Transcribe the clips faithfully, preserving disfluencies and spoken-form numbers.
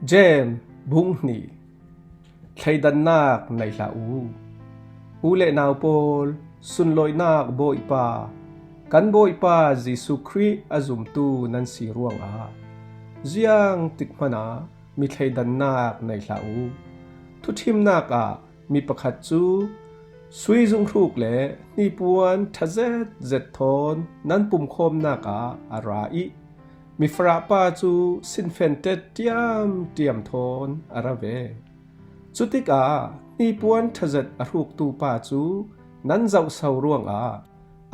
James bung hnih. Thleidannak nei hlah u. U le nau pawl, sunlawinak Bawipa, kan Bawipa Jesuh Khrih a zumtu nan si ruangah ziangtik hmanah mi thleidannak nei hlah u. Thuthimnak ah mi pakhat cu sui zunghruk le hnipuan ṭha zetzet thawn nan pumkhawmnak ah a ra ih, mi farah pa cu sinfen ṭet ṭiamṭiam thawn a ra ve. Cutikah hnipuan ṭha zet a hruktu pa cu nan zohso ruangah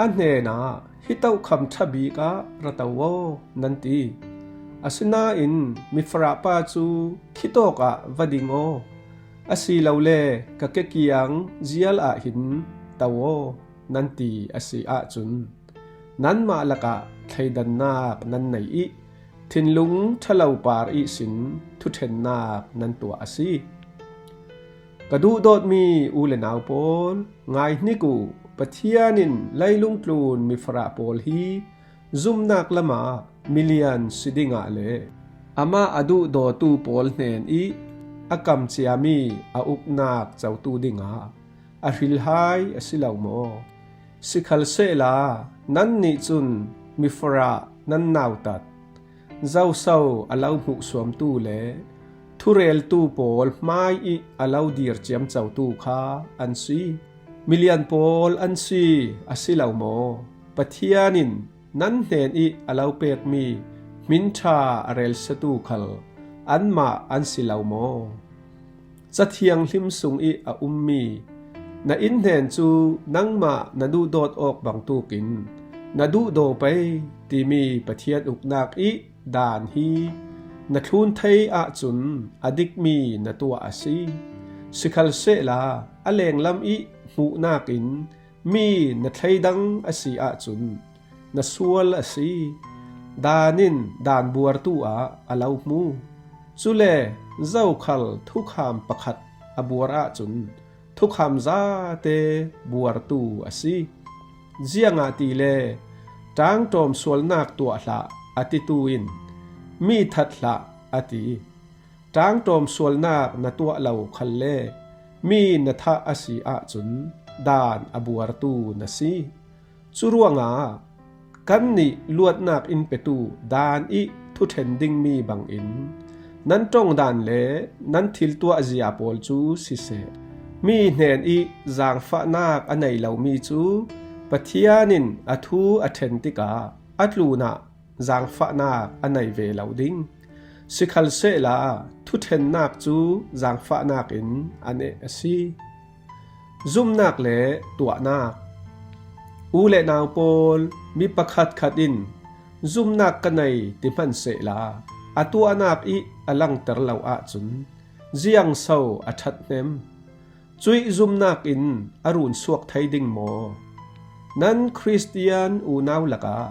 a hnenah, "Hi tokham ṭha bik ah ra to aw," nan ti. Asinain mi farah pa cu, "Khitawk ah va ding aw, asilole ka kekiang zial ah hin to aw," nan ti a si ahcun, nanmah lakah thleidannak nan nei ih, thinlung ṭhalo par ihsin thuṭhennak nan tuah a si. Ka duhdawtmi u le nau pawl, ngai hnik u, Pathian in leilung tlun mi farah pawl hi zumnak lamah milian si dingah le amah a duhdawtu pawl hnen ih a kam ciami a uknak cotu dingah a hrilhai a si lo maw? Sikhalsehla nannih cun mi farah nan nautat, zoso a lo hmuhsuamtu le thureltu pawl hmai ih a lo dir ciamcotu kha an si. Milian pawl an si a si lo maw? Pathian in nan hnen ih a lo pekmi hminṭha a relsiatu khal anmah an si lo maw? Ca thianghlim sung ih a ummi na innhnen cu nangmah na duhdawt awk bangtukin na duhdaw pei timi Pathian uknak ih daan hi na thlun thei ahcun a dikmi na tuah a si. Sikhalsehla a lenglam ih hmuhnak in mi na thleidang a si ahcun na sual a si. Daan in daan buartu ah a lo hmu. Cule zokhal thukham pakhat a buar ahcun thukham zate buartu a si. Ziangahtile ṭangṭawm sualnak tuah hlah a titu in mi that hlah a ti. Ṭangṭawm sualnak na tuah lo khalle mi na thah a si ahcun daan a buartu na si. Cu ruangah kannih luatnak in petu daan ih thuṭhen dingmi bangin nan ṭongdan le nan thil tuahzia pawl cu siseh, mi hnen ih zaangfahnak a nei lomi cu Pathian in a thu a ṭhen tikah a tlunah zaangfahnak a nei ve lo ding. Sikhalsehla thuṭhennak cu zaangfahnak in a neh a si. Zumnak le tuahnak. U le nau pawl, mi pakhatkhat in zumnak ka nei ti hmansehla a tuahnak ih a langter lo ahcun ziangso a ṭhathnem? Cuih zumnak in a runsuak thei ding maw? Nan Khristian unau lakah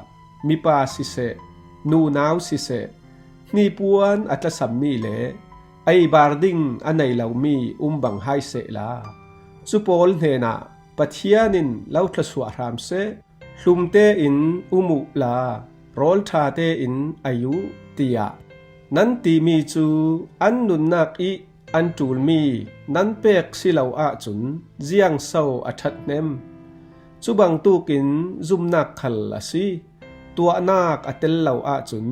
mipa siseh, nunau siseh, hnipuan a tlasammi le eibar ding a nei lomi um bang hai sehla, cu pawl hnenah Pathian in lo thluasuah hram seh, hlum tein um uhla, rawl ṭha tein ei uh, tiah nan timi cu an nunnak ih an ṭulmi nan pek si lo ahcun ziangso a ṭhathnem? Cu bangtukin zumnak khal a si. Tuahnak a tel lo ahcun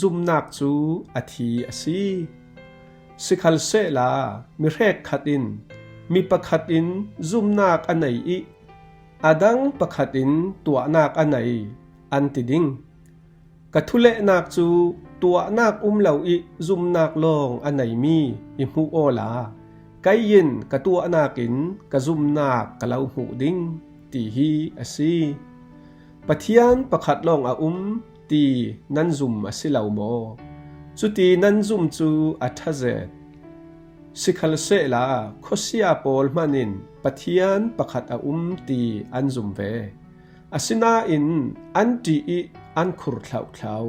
zumnak cu a thi a si. Sikhalsehla mi hrekkhat in mi pakhat in zumnak a nei ih a dang pakhat in tuahnak a nei, an ti ding. Ka thulehnak cu tuahnak um lo ih zumnak lawng a neimi i hmuh awla, kei in ka tuahnak in ka zumnak ka lo hmuh ding, ti hi a si. Pathian pakhat lawng a um ti nan zum a si lo maw? Cuti nan zum cu a ṭha zet. Sikhalsehla khuasia pawl hmanh in Pathian pakhat a um ti an zum ve. Asinain an ṭih ih an khur thlauhthlau.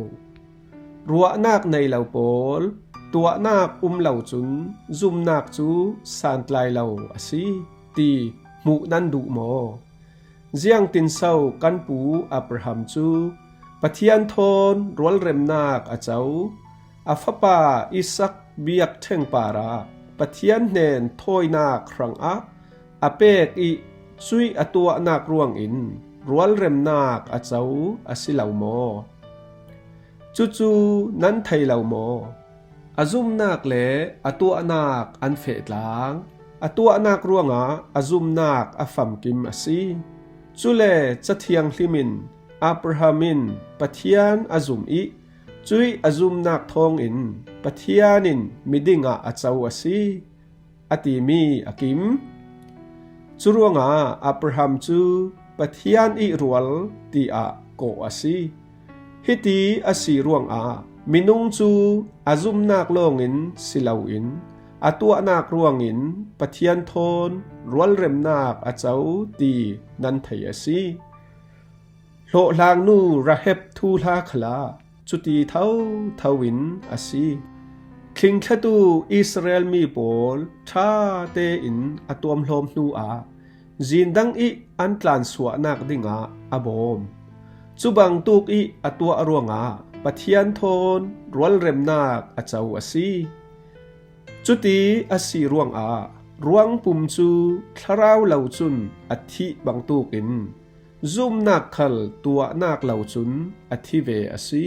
Ruahnak nei lo pawl, tuahnak um lo cun zumnak cu santlai lo a si, ti hmuh nan duh maw? Ziangtinso kan pu Abraham cu Pathian thawn rualremnak a co, a fapa Isak biakṭheng parah Pathian hnen thawinak hrangah a pek ih cuih a tuahnak ruangin rualremnak a co a si lo maw? Cucu nan thei lo maw? A zumnak le a tuahnak an feh tlang. A tuahnak ruangah a zumnak a famkim a si. Cule Ca Thianghlim in Abraham in Pathian a zum ih cuih a zumnak thawngin Pathian in miding ah a co a si, a timi a kim. Curuangah Abraham cu Pathian ih rual tiah kawh a si. Hiti a si ruangah minung cu a zumnak lawngin si loin a tuahnak ruangin Pathian thawn rualremnak a co ti nan thei a si. Hlawhhlangnu Rahab thuhla khalah cuti thotho in a si. Thlingthlatu Israel mi pawl ṭha tein a tuamhlawm hnuah zindang ih an tlansuahnak dingah a bawm. Cubangtuk ih a tuah ruangah Pathian thawn rualremnak a co a si. Cuti a si ruangah ruangpum cu thlarau lo cun a thih bangtukin zumnak khal tuahnak lo cun a thi ve a si.